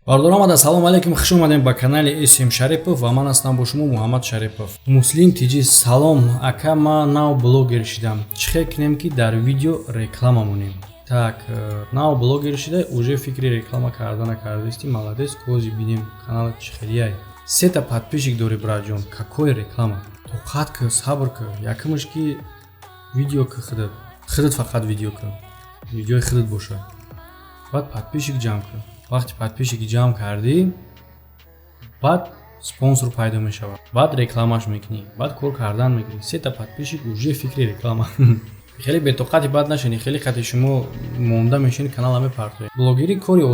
Бародаромада, салом алейкум, хуш омадем ба канали См Шарипов ва ман ҳастам бо шумо Муҳаммад Шарипов. Муслим Тиҷи: салом, ака, ман нав блогер шидам, чӣ хел кунем, ки дар видео реклама монем? Так, нав блогер шида, уже фикри реклама кардана кардисти, молодец. Кози бинем канал чӣ хелияй. Сета подписчик дори, братҷон, какой реклама? Тоқат ки, сабр ки. Якумаш ки видео ки худат, худат фақат видео ки, видеои худат бошад. Баъд подписчик ҷамъ кун. Вақте подписчик ҷамъ кардӣ, баъд спонсор пайдо мешавад, баъд рекламаш мекунӣ, баъд кор кардан мекунӣ. Сета подписчик, уже фикри реклама. Хеле бетоқати бад нашинӣ, хеле қати шумо монда мешинӣ, канала мепартоед. Блогерӣ кори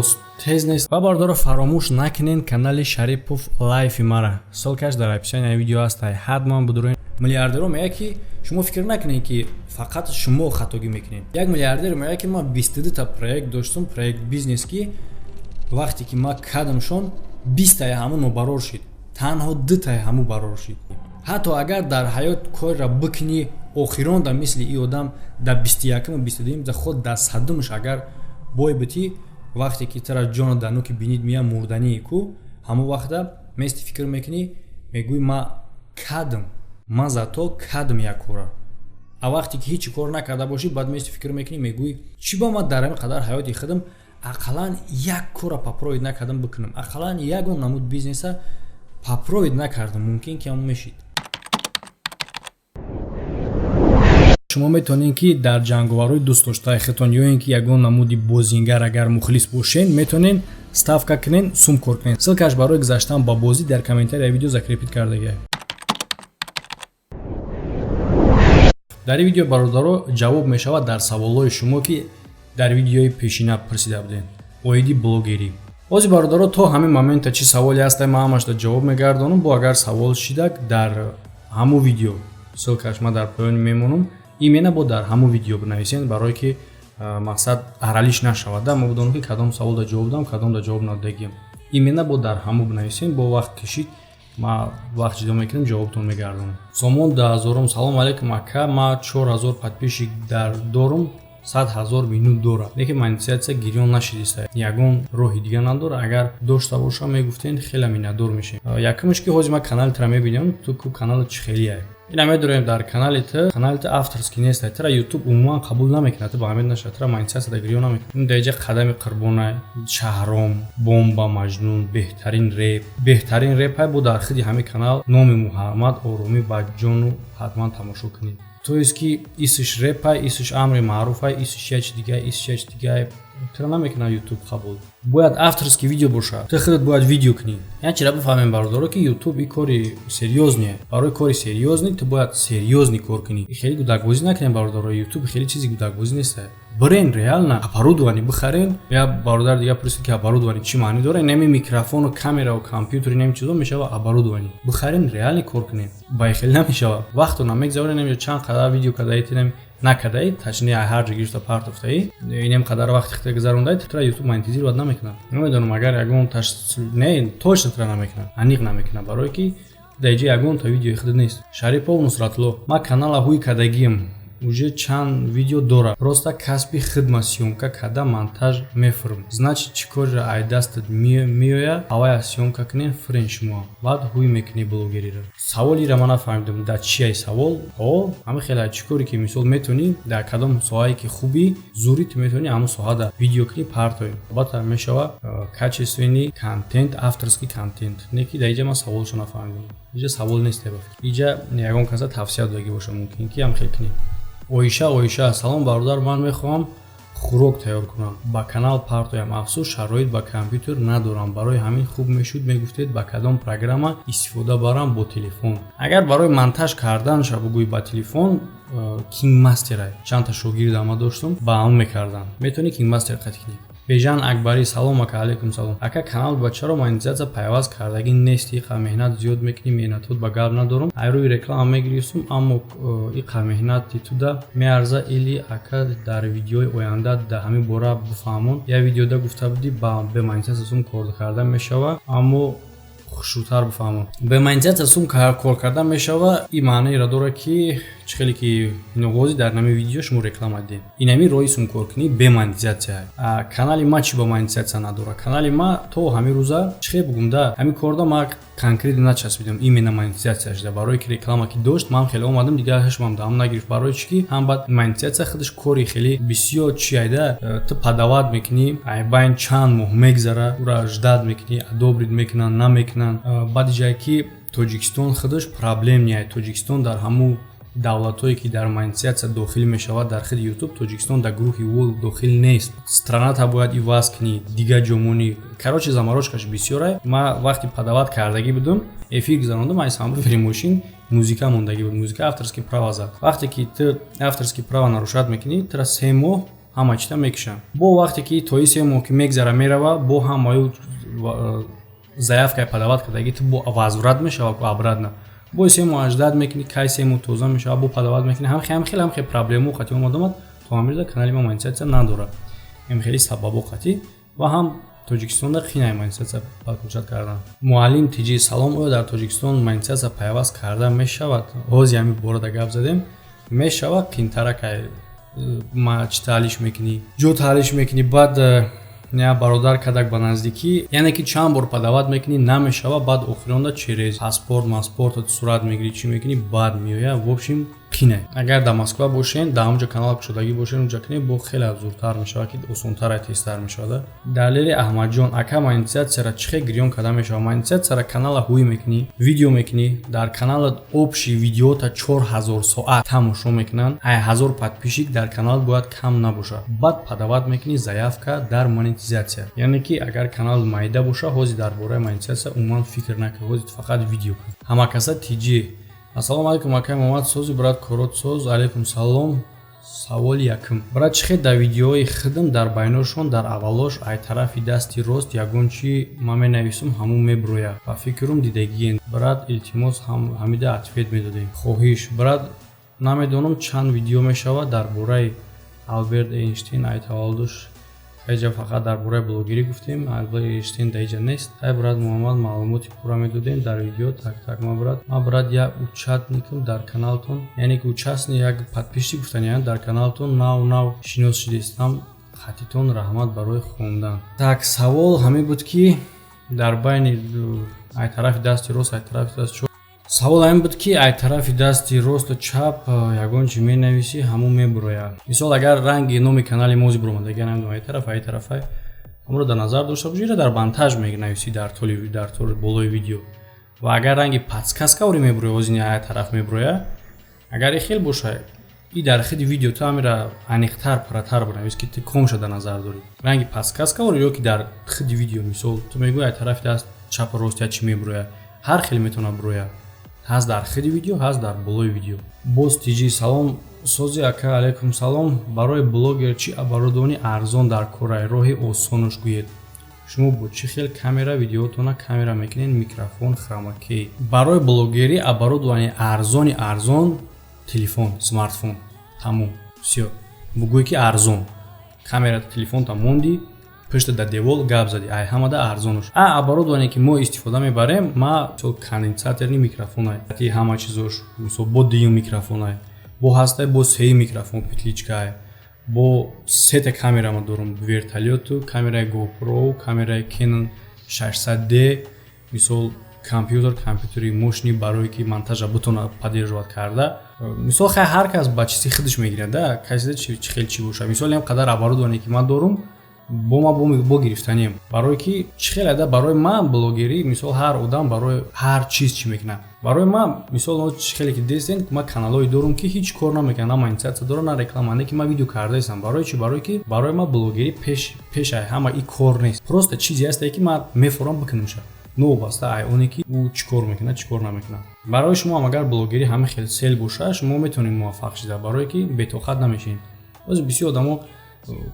тез нест. Ва бардоро, фаромӯш накунен канали Шарипов Лайфи мара, ссылкаш дар описанияи видео ҳаст, ҳатман будуроен. Миллиардерро мегӯяд, ки шумо фикр накунед, ки фақат шумо хатогӣ мекунед. Як миллиардер мегӯяд, ки ман 22та проект доштум, проект бизнес, ки вақте ки ман кардамшон, 20таи ҳамун нобарор шид, танҳо дутаи ҳамун барор шид. Ҳатто агар дар ҳаёт корра бикунӣ, охирон да мисли и одам дар 21-уму 22-юм, да худ дар 100-умаш агар бой битӣ, вақте ки тара ҷоно дар нуки бинид мия, мурдании ку, ҳамон вақта мести фикр мекунӣ, мегӯӣ: «Ман кадм, ман зато кадм як кора». А вақте ки ҳеҷ кор накарда бошӣ, баъд мести фикр мекунӣ, мегӯӣ: «Чӣ ба ман дар ҳамин қадар ҳаёти худам ақаллан як кора попробовать накардам бикунам, ақаллан ягон намуд бизнеса попробовать накардам, мумкин ки ҳамон мешид». Шумо метавонед, ки дар ҷанговарҳои дӯстдоштаи худтон ё ин ки ягон намуди бозингар агар мухлис бошен, метавонед ставка кунен, сум кор кунед. Ссылкаш барои гузаштан ба бозӣ дар комментарияи видео закрепить кардагиа. Дар ин видео, бародаро, ҷавоб мешавад дар саволҳои шумо, ки дар видеои пешина пурсида будем оиди блогерӣ. Ҳозир, бародаро, то ҳамин момента чӣ саволе ҳаста, ман ҳамашда ҷавоб мегардонам. Бо агар савол шидак, дар ҳамун видео ссылкаш ман дар поён мемонам, именно бо дар ҳамун видео бинависен, барое ки мақсад аралиш нашавад, да мо бидонем, ки кадом саволда ҷавоб дам, кадомда ҷавоб надодагиам. Именно бо дар ҳамун бинависен. Бо вақт кишид, ма вақт ҷудо мекунем, ҷавобтон мегардонам. Сомон 2000-ум: салом алейкум, ака, ма 4000 подписчик дар дорум, 100 000 минут дорад, лекин монетизатсия гирён нашидиста, ягон роҳи дига надорад? Агар дошта боша, мегуфтен, хеле миннатдор мешем. Якумш ки ҳозир ман канали тра мебинам, ту ку канали чӣ хелияй, ина медорем. Дар канали ту, канали ту авторский нест, тра Ютуб умуман қабул намекунад, ту ба ҳамин наша, тра монетизатсия гирён намекунад. Ин даиҷа қадами қурбонай, Шаҳром, бомба, Маҷнун, беҳтарин реп, беҳтарин репай бо дар худи ҳамин канал номи Муҳаммад Оромӣ ба ҷону ҳатман тамошо кунед. То есть ки исш репай, исш амри маъруфай, исш ячи дига, исш ячи дига, тра намекунад Ютуб қабул. Бояд авторский видео бошад, ту худат бояд видео кунӣ. Як чира бифаҳмем, бародаро, ки Ютуб и кори серьёзный. Барои кори серьёзный ту бояд серьёзный кор кунӣ. Хеле гудакбозӣ накунем, бародаро, Ютуб хеле чизи гудакбозӣ нест. Бирен, реально оборудование бихарен. Я бародар дига пурсид, ки оборудование чӣ маънӣ дорад. Неми микрофону камераву компютери, неми чизо мешава оборудование. Бихарен, реально кор кунем. Ба хеле намешава, вақту намегзаронем. Намеҷа чанд қадар видео кардаи, накардаи, точнее, ҳар ҷо гирифта партофтаи, инем қадар вақти хита гузарондаи, тра Ютуб монетизировать намекунад. Намедонам, агар ягон таш не, точно тра намекунад, аниқ намекунад, барое ки дар иҷа ягонта видеои худ нест. Шарипов Нусратло: ман канала ҳуй кардагиам, уже чанд видео дорад, просто касби хидма съёмка карда, монтаж мефурм. Значит, чӣ корро ай дастат меояд, ҳавая съёмка кунен, фурен. Шумо баъд ҳуй мекунӣ блогериро. Саволира ман нафаҳмидам, дар чияй савол. О, ҳама хеле чӣ коре ки мисол метавонӣ, дар кадом соҳае ки хубӣ, зурӣ, ту метавонӣ ҳамон соҳада видео кунӣ, партоӣ. Албатта, мешава качественный контент, авторский контент. Не ки дар иҷа ман саволшо нафаҳмидам, иҷа савол нест. Иҷа ягон каса тавсия додагӣ боша, мумкин ки ҳам хел кунӣ. Оиша Оиша: салом, бародар, ман мехоҳам хӯрок тайёр кунам, ба канал партоям. Афсӯс, шароит ба компютер надорам. Барои ҳамин хуб мешуд, мегуфтед, ба кадом программа истифода барам бо телефон. Агар барои монтаж карданша бугӯй, ба телефон KineMaster. Чандта шогирд ама доштум, ба ҳамон мекардам. Метавонӣ KineMaster қатӣ кунӣ. Бежан Акбарӣ: салом, ака. Алейкум салом, ака. Канал ба чаро монетизатсия пайваст кардагӣ нест? Иқа меҳнат зиёд мекунӣ, меҳнатот ба гап надорум, ай рӯи реклама мегирифтум, аммо иқа меҳнати туда меарза или? Ака, дар видеои оянда дар ҳамин бора бифаҳмон. Як видеода гуфта будӣ, ба бе монетизатсия сум кор карда мешава, аммо Хушрӯтар бифаҳмам. Бе монетизатсия сум кор кардан мешава. Ин маънаеро дорад, ки чӣ хеле ки ҳози дар нами видео шумо реклама дидем, инами роҳи сумкоркунӣ бе монетизатсия. Канали ма чӣ ба монетизатсия надорад? Канали ма то ҳамин рӯза, чӣ хел бугум, да ҳамин корда ма конкретно начаспидам именно монетизатсия шуда, барое ки реклама ки дошт, ман хеле омадам, дигар ҳашмам даам нагирифт. Барои чӣ ки ҳам баъд монетизатсия худаш кори хеле бисёр чи айда, ту подавать мекунӣ, ай байн чанд моҳ мегзара, ура ждать мекунӣ, одобрить мекунанд, намекунанд. Баъди ҷае ки Тоҷикистон худаш проблемный. Тоҷикистон дар ҳамун давлатҳое, ки дар монетизатсия дохил мешавад дар худи Ютуб, Тоҷикистон дар гурӯҳи ӯ дохил нест. Страната бояд иваз кунӣ, дигар ҷомонӣ, короче, заморочкаш бисёре. Ма вақти подавать кардагӣ будум, эфир гузарондум, ай самбуфери мошин музика мондагӣ буд, музика авторский права зад. Вақте ки ту авторский права нарушать мекунӣ, тура 3 моҳ ҳама чита мекушанд. Бо вақте ки тои 3 моҳ ки мегзара, мерава, бо ҳамаи заявкаи подавать кардагӣ ту бо возврат мешава обратно. Бо 3 моҳ ждать мекунӣ, кай 3 моҳ тоза мешава, бо подавать мекунӣ. Ҳам хеле проблему қатӣ омад омад. То ҳамирза канали ма монетизатсия надорад. Ҳам хеле сабабо қатӣ ва ҳам Тоҷикистонда қинай монетизатсия подключать кардан. Муаллим Тиҷи, салом. Оё дар Тоҷикистон монетизатсия пайваст карда мешавад? Ҳози ҳамин борада гап задем. Мешавад, қинтаракай, ма чӣ таҳлиш мекунӣ, ҷо таҳлиш мекунӣ. Баъд я бародар кадак ба наздикӣ, яъне ки чанд бор подавать мекунӣ, намешава. Баъд охиронда через паспорт маспорт сурат мегирӣ, чӣ мекунӣ, баъд меоя. В общем, қине. Агар дар Москва бошен, дар ҳамонҷо канал кушодагӣ бошен, унҷа кунед, бо хеле зудтар мешавад, ки осонтар, тезтар мешавад. Далели Аҳмадҷон ака, монетизатсияра чӣ хел гирён карда мешавад? Монетизатсияра канала ҳуй мекунӣ, видео мекунӣ, дар каналат общий видеота 4000 соат тамошо мекунанд, ай 1000 подписчик дар канал бояд кам набошад. Баъд подавать мекунӣ заявка дар монетизатсия. Яъне ки агар канал майда боша, ҳозир дар бораи монетизатсия умуман фикр накун, ҳозир фақат видео кун. Ҳамакаса Тиҷи, ассалому алайкум, акай Муҳаммад, сози, брат, корот соз. Алайкум салом. Саволи якум: брат, чӣ хел дар видеоҳои худам дар байношон, дар аввалош ай тарафи дасти рост ягон чӣ ман менависум, ҳамун мебурояд? Ба фикрум, дидагиен, брат. Илтимос, ҳамида ответ медодем. Хоҳиш, брат. Намедонам, чанд видео мешавад дар бораи Алберт Эйнштейн, ай таваллудаш. Ҳеҷа фақат дар бораи блогерӣ гуфтем, Алберт Эйнштейн дар иҷа нест. Ай, брат Муҳаммад, маълумоти пурра медодем дар видео. Так, так, ма брат, ма брат як участникам дар каналтон, яъне ки участник, як подписчик гуфтани, дар каналтон нав нав шинос шудистам. Хатитон раҳмат барои хондан. Так, савол ҳамин буд, ки дар байни ай тарафи дасти рост, ай тарафи даст чоп. Савол ҳамин буд, ки ай тарафи дасти росту чап ягон чи менависӣ, ҳамун мебурояд. Мисол, агар ранги номи канали мози буромадагия, намедонам, ай тараф, ай тарафай, ҳамонро дар назар дошта бошӣ, ира дар монтаж менависӣ, дар толи болои видео. Ва агар ранги подсказка ори мебуроя, озини ай тараф мебуроя, агар и хел боша, и дар худи видео ту ҳамира аниқтар, пурратар бинавис, ки ту комша дар назар дорӣ: ранги подсказка ори ё ки дар худи видео. Мисол, ту мегӯӣ, ай тарафи даст чапу рост я чӣ мебурояд, ҳар хел метавонад бурояд: ҳаст дар худи видео, ҳаст дар болои видео. Боз Тиҷи, салом, сози, ака. Алайкум салом. Барои блогер чӣ оборудование арзон дар корай? Роҳи осонаш гӯед. Шумо бо чӣ хел камера видеотона камера мекунед? Микрофон, хромакей. Барои блогерӣ оборудование арзони арзон — телефон, смартфон, тамом, всё. Бугӯй ки арзон камера, телефонта монди, пушта дар девол гап задӣ, ай ҳамада арзонаш. А оборудование, ки мо истифода мебарем, ма мисол конденсаторный микрофонай, ҳама чизош, мисол, бо дуюм микрофонай, бо ҳастай, бо сеюм микрофон, петличкай, бо сета камера ма дорум: вертолёту, камераи GoPro, камераи Canon 600D. Мисол, компютер, компютери мощный, барое ки монтажа бутона поддерживать карда. Мисол, хай, ҳар кас ба чизи худаш мегирад да, касе чӣ хел чӣ боша. Мисол, ҳам қадар оборудование, ки ман дорум, бо ма бо гирифтанием, барое ки чӣ хел ада. Барои ман блогерӣ, мисол, ҳар одам барои ҳар чиз чӣ мекунад. Барои ман, мисол, чӣ хеле ки дестен, ман каналҳое дорум, ки ҳеҷ кор намекунад, на монетизатсия дорад, на реклама, не ки ман видео кардаистам. Барои чӣ? Барое ки барои ман блогерӣ пешай ҳама и кор нест, просто чизе ҳастае, ки ман мефорам бикунамша, новобаста ай оне ки ӯ чӣ кор мекунад, чӣ кор намекунад. Барои шумо ҳам агар блогерӣ ҳама хел цель боша, шумо метавонед муваффақ шида, барое ки бетоқат намешинед. Боз бисёр одамо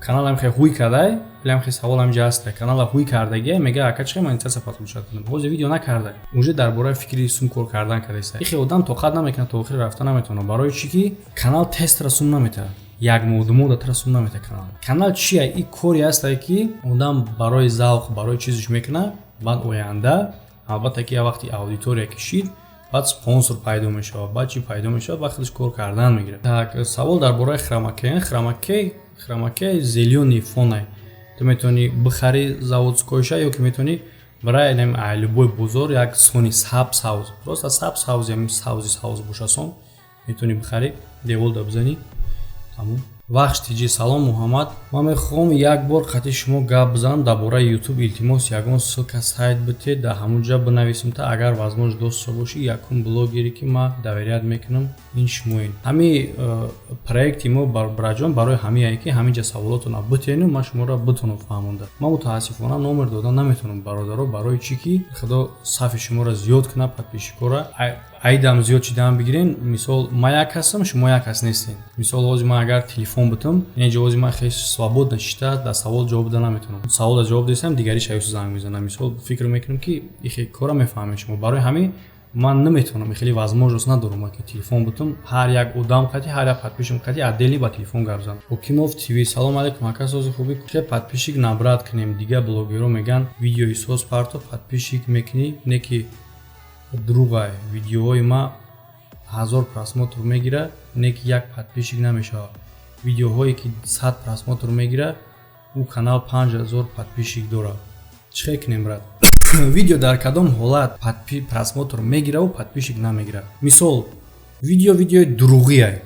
каналам хе ҳуй кардай, вале хе савол ҳамҷа ҳаста: канала ҳуй кардагия, мега, ака, чӣ монетизатсия подключать кунам? Ҳозир видео накарда, уже дар бораи фикри сум кор кардан кардаиста. Ихе одам тоқат намекунад, то охир рафта наметавонад. Барои чӣ ки канал тестра сум наметавад, як моҳ, 2 моҳ датра сум наметавад канал. Канал чия? И кори ҳастае, ки одам барои завқ, барои чизаш мекунад, баъд оянда Албатта, ки як вақти аудитория кишид, баъд спонсор пайдо мешавад, баъд чӣ пайдо мешавад, баъд худаш кор кардан мегирад. Так, савол дар бораи хромакей. Хромакей, хромакей зелёный фонай. Ту метавонӣ бихарӣ заводской ша ё ки метавонӣ барои любой бозор як сони сабз, савз, просто сабз, савз, ями савзи савз боша, сон метавонӣ бихарӣ, деволда бизанӣ, тамом. Вахш тиҷи: «Салом, Муҳаммад, ман мехоҳам як бор қати шумо гап бизанам дар бораи Ютуб. Илтимос, ягон ссылка, сайт битед, дар ҳамон ҷа бинависем та агар возможно дошта бошӣ. Якум блогере, ки ман доверять мекунам, ин шумоед. Ҳами проекти мо, браҷон, барои ҳамие, ки ҳамин ҷа саволотона битену ман шуморо битонам фаҳмонда. Ман мутаассифона номер дода наметавонам, бародаро. Барои чӣ ки худо сафи шуморо зиёд кунад, подписчик ора айдам зиёд чидаам бигирен. Мисол, ман як ҳастам, шумо як кас нестен. Мисол, ҳозир ман агар телефон битам, ин ҷо ҳозир ман хеле свободно шита дар савол ҷавоб дода наметавонам. Савола ҷавоб дестам, дигари шаюсу занг мезанам. Мисол, фикр мекунам, ки ихе кора мефаҳмед шумо. Барои ҳамин ман наметавонам, хеле возможность надорам, ки телефон битам, ҳар як одам қати, ҳар як подписчик қати отдельно ба телефон гап занам. Ҳокимов ТВ: «Салом алейкум, ака, сози хубӣ? Че подписчик набрать кунем? Дига блогерро меган, видеои соз парто, подписчик мекунӣ, не ки дурӯғай. Видеоҳои ма 1000 просмотр мегирад, не ки як подписчик намешавад. Видеоҳое ки 100 просмотр мегирад, ӯ канал 5000 подписчик дорад. Чӣ хел кунем, брат?» Видео дар кадом ҳолат просмотр мегираву подписчик намегирад? Мисол, видео видеои дурӯғие,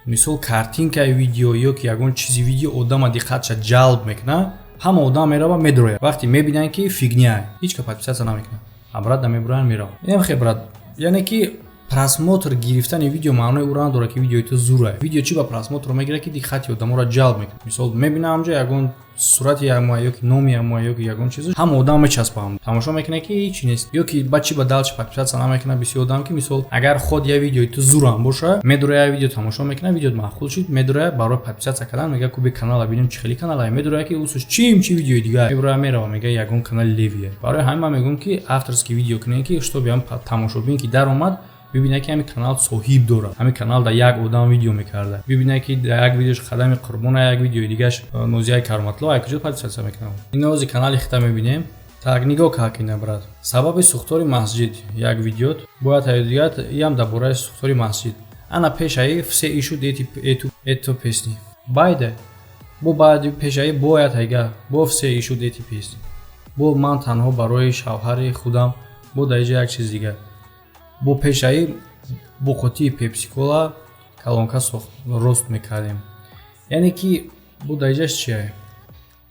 мисол, картинка и видео ё ки ягон чизи видео одама диққатша ҷалб мекунад, ҳама одам мерава, медрояд. Вақте мебинанд, ки фигня, ҳеҷ ка подписаться намекунад, обратно мебуранд, мераванд. Инам хе, брат. Яъне ки просмотр гирифтани видео маънои ӯро надорад, ки видеои ту зурае. Видео чӣ ба просмотр мегирад, ки диққати одаморо ҷалб мекунад. Мисол, мебинам, ҳамҷо ягон сурати якмоа ё ки номи якмоа ё ки ягон чиз, ҳама одам мечаспам, тамошо мекунад, ки ҳечи нест. Ё ки ба чӣ ба дальше подписаться намекунад бисёр одам, ки мисол, агар худ я видеои ту зурам боша, медуроя, видео тамошо мекунад, видео маъқул шуд, медуроя, барои подписаться кардан мега: «Ку, бе канала бинем, чӣ хели канала». Медуроя, ки усуш чим чи видеои дигар, мебуроя, мерава, мега, ягон канали левый. Барои ҳамин ман мегӯям, ки авторский видео кунем, ки чтобы ҳам тамошобин ки даромад, бибинад, ки ҳамин канал соҳиб дорад, ҳамин канал дар як одам видео мекарда. Бибинад, ки дар як видеош Қадами Қурбона, як видеои дигаш Нозияи Кароматло, ай куҷо подписаться мекунам? Ин ози канали хита мебинем. Так, нигоҳ какина, брат. Сабаби сӯхтори масҷид як видеот бояд ҳаёдигат, иам дар бораи сӯхтори масҷид. Ана пешаи «Все ищут эту песни» байде бо баъди пешаи бояд ҳайга бо «Все ищут эти песни», бо «Ман танҳо барои шавҳари худам», бо дар иҷа як чиз дигар, бо пешаи бо қутии пепсикола калонка рост мекардем. Яъне ки бо дар иҷаш чия?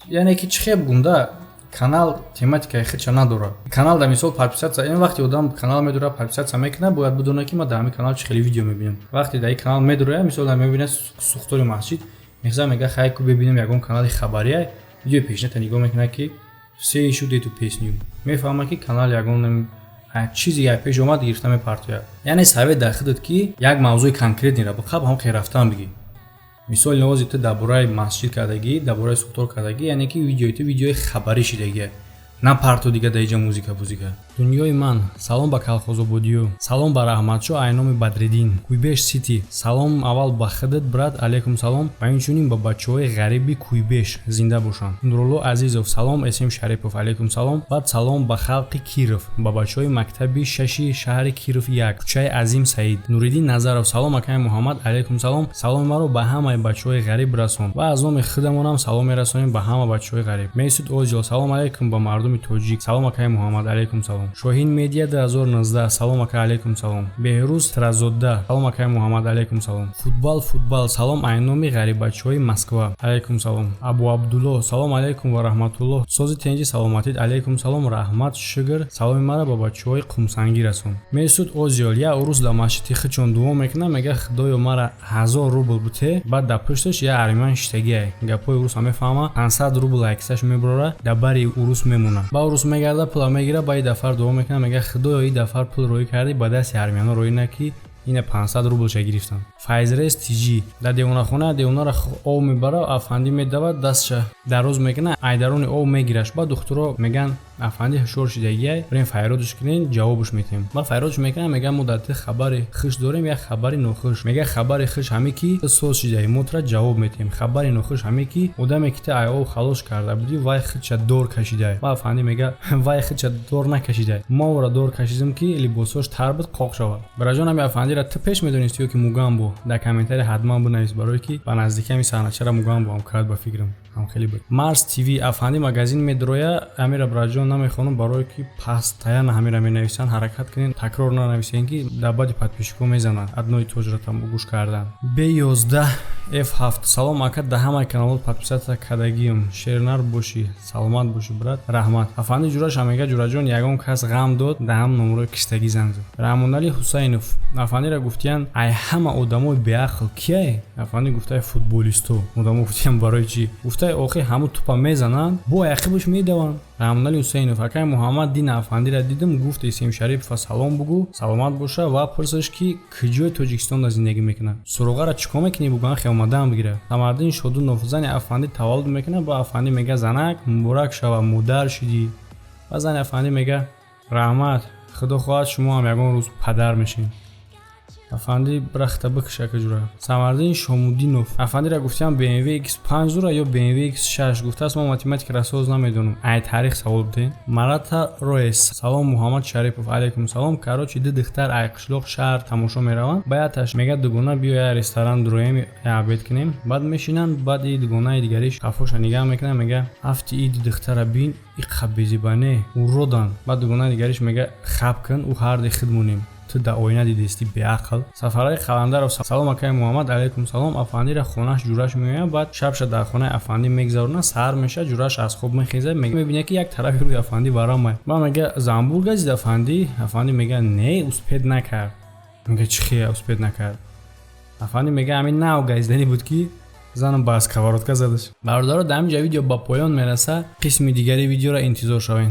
Яъне ки чӣ хел бугум да, канал тематика и худша надорад. Канал да, мисол, подписаться, ин вақте одам канал медорад, подписаться мекунад, бояд бидонад, ки ман дар ҳамин канал чӣ хели видео мебинам. Вақте дар ин канал медороя, мисол, мебинад сӯхтори масҷид, мехза, мега: «Хай, ку бибинем, ягон канали хабария». Видеои пешната нигоҳ мекунад, ки «Все ищут эту песню», мефаҳмад, ки канал ягон чизе як пеш омад, гирифта мепартояд. Яъне совет дар худат, ки як мавзӯи конкретный ра биқаб, ҳам хел рафтан бигӣ. Мисол, навози ту дар бораи масҷид кардагӣ, дар бораи сӯхтор кардагӣ, яъне ки видеои ту видеои хабарӣ шидагия. На парту дига дар иҷа музика бузика. Дунёи ман: «Салом ба калхозободиё, салом ба Раҳматшо, айноми Бадриддин Куйбеш Сити. Салом аввал ба худат, брат». Алейкум салом ва инчунин ба бачаҳои ғариби Куйбеш, зинда бошанд. Нурулло Азизов: «Салом, Эсем Шарипов». Алейкум салом. Баъд: «Салом ба халқи Киров, ба бачаҳои мактаби шаши шаҳри Киров, як кӯчаи Азим Саид». Нуриддин Назаров: «Салом, акаи Муҳаммад». Алейкум салом. «Саломи маро ба ҳамаи бачаҳои ғариб расон». Ва аз номи худамонам салом мерасонем ба ҳама бачаҳои ғариб. Месуд Озил: «Салом алейкум ба мардуми тоҷик. Салом, акаи Муҳаммад». Алейкум салом. Шоҳин Медиа 2019: «Салом, ака». Алейкум салом. Беҳрӯз Тразода: «Салом, акаи Муҳаммад». Алейкум салом. Футбал Футбал: «Салом айноми ғариббачаҳои Москва». Алейкум салом. Абу Абдулло: «Салом алейкум ва раҳматуллоҳ, сози, тенҷи, саломатид». Алейкум салом, раҳмат, шукр. «Саломи маро ба бачаҳои Қумсангӣ расон». Месуд Озиёл: «Я урус дар масҷиди худшон дуо мекунад, мега: „Худоё, мара 1000 рубл буте“. Баъд дар пушташ я армян шиштагиай, гапҳои уруса мефаҳма, 500 рубл аксаш мебарора, дар бари урус мемона. Ба урус мегарда, пула мегира, ба и дафар дуо мекунад, мега: „Худоё, и дафар пул роӣ кардӣ, ба дасти армяно роӣ накӣ, ина 500 рублша гирифтам». Файзрез Тиҷӣ: «Дар девонахона девонара ов мебара, афандӣ медавад, дастша дароз мекунад, айдарони ов мегираш. Баъд духтуро меган Афанди ҳушёр шидагиай, бирем, файродш кунем, ҷавобш метем. Ба файродш мекунам, мега: «Мо дар ти хабари хуш дорем, як хабари нохуш». Мега: «Хабари хуш ҳаме, ки соз шидаи, мо тура ҷавоб метем. Хабари нохуш ҳаме, ки одаме, ки ту ай об халос карда будӣ, вай худша дор кашидай». Ва афанди мега: «Вай худша дор накашидай, мо ӯра дор кашидем, ки либосош тар буд, қоқ шавад». Бараҷон, ҳами афандира ту пеш медонисти ё ки Мугамбо? Дар комментария ҳатман бинавис, барое ки ба наздики ҳами саҳначара Мугамбо ҳам кард, ба фикрам, ҳам хеле буд. Марс ТВ: афанди магазин медроя. Амира, браҷон, намехонам, барое ки постоянно ҳамира менависанд. Ҳаракат кунед, такрор нанависем, ки дар баъди подписчико мезананд, одно и то же гӯш кардан. Б11 F7: салом, ака, да ҳамаи каналот подписаться кардагиам, шернар бошӣ, саломат бошӣ, брат, раҳмат. Афанди ҷураша мега: «Ҷураҷон, ягон кас ғам дод, да ҳам номрои киштагӣ занг зад». Раҳмоналӣ Ҳусайнов: афандира гуфтиян: «Ай ҳама одамои беақл кияе?» Афанди гуфтаи: «Футболисто». Одамо гуфтиян: «Барои чӣ?» Гуфтаи: «Охи ҳамун тупа мезананд, бо ақибаш медаванд». Раҳмоналӣ Ҳусайнов: акай Муҳаммад, дина афандира дидим, гуфт: «Исем Шарипова салом бугӯ, саломат боша ва пурсаш, ки куҷои Тоҷикистонда зиндагӣ мекунад». Суроғаро чӣ кор мекунӣ, бугӯ, хе омадаам бигира. Самардин Шодунов: зани афандӣ таваллуд мекунад, ба афандӣ мега: «Занак, муборак шава, модар шидӣ». Ва зани афандӣ мега: «Раҳмат, худо хоҳад, шумо ҳам ягон рӯз падар мешед». Афандӣ брахта бикша каҷура. Самардин Шомуддинов: афандира гуфтиам BMW X5 дура ё BMW X6? Гуфтааст: «Мо математикара соз намедонам». Ай таърих савол будем. Марата Роес: салом, Муҳаммад Шарипов. Алайкум салом. Короче, ду духтар ай қишлоқ шаҳр тамошо мераванд. Ба яташ мега: «Дугона, биё, я ресторан дуроем, я обед кунем». Баъд мешинанд. Баъд и дугонаи дигариш қафоша нигаҳ мекунад, мега: «Ҳафти иди духтара бин, иқа безибане уродан». Баъд дугонаи дигариш мега: «Хаб кун, ӯ ҳарди худ монем, ту дар оина дидистӣ, беақл». Сафарали Қаландаров: салом, акаи Муҳаммад. Алайкум салом. Афандира хонааш ҷураш меояд, баъд шабша дар хонаи афандӣ мегзаронад. Саҳар мешавад, ҷураш аз хоб мехезад, мебинад, ки як тарафи рӯи афандӣ варамай. Ба мега: «Занбур газид, афандӣ?» Афандӣ мега: «Не, успеть накард». Мега: «Чӣ хе успеть накард?» Афандӣ мега: «Ҳамин нав газиданӣ буд, ки занам ба сковородка задаш». Бародаро, дар ҳамин ҷа видео ба поён мерасад. Қисми дигари видеоро интизор шавед.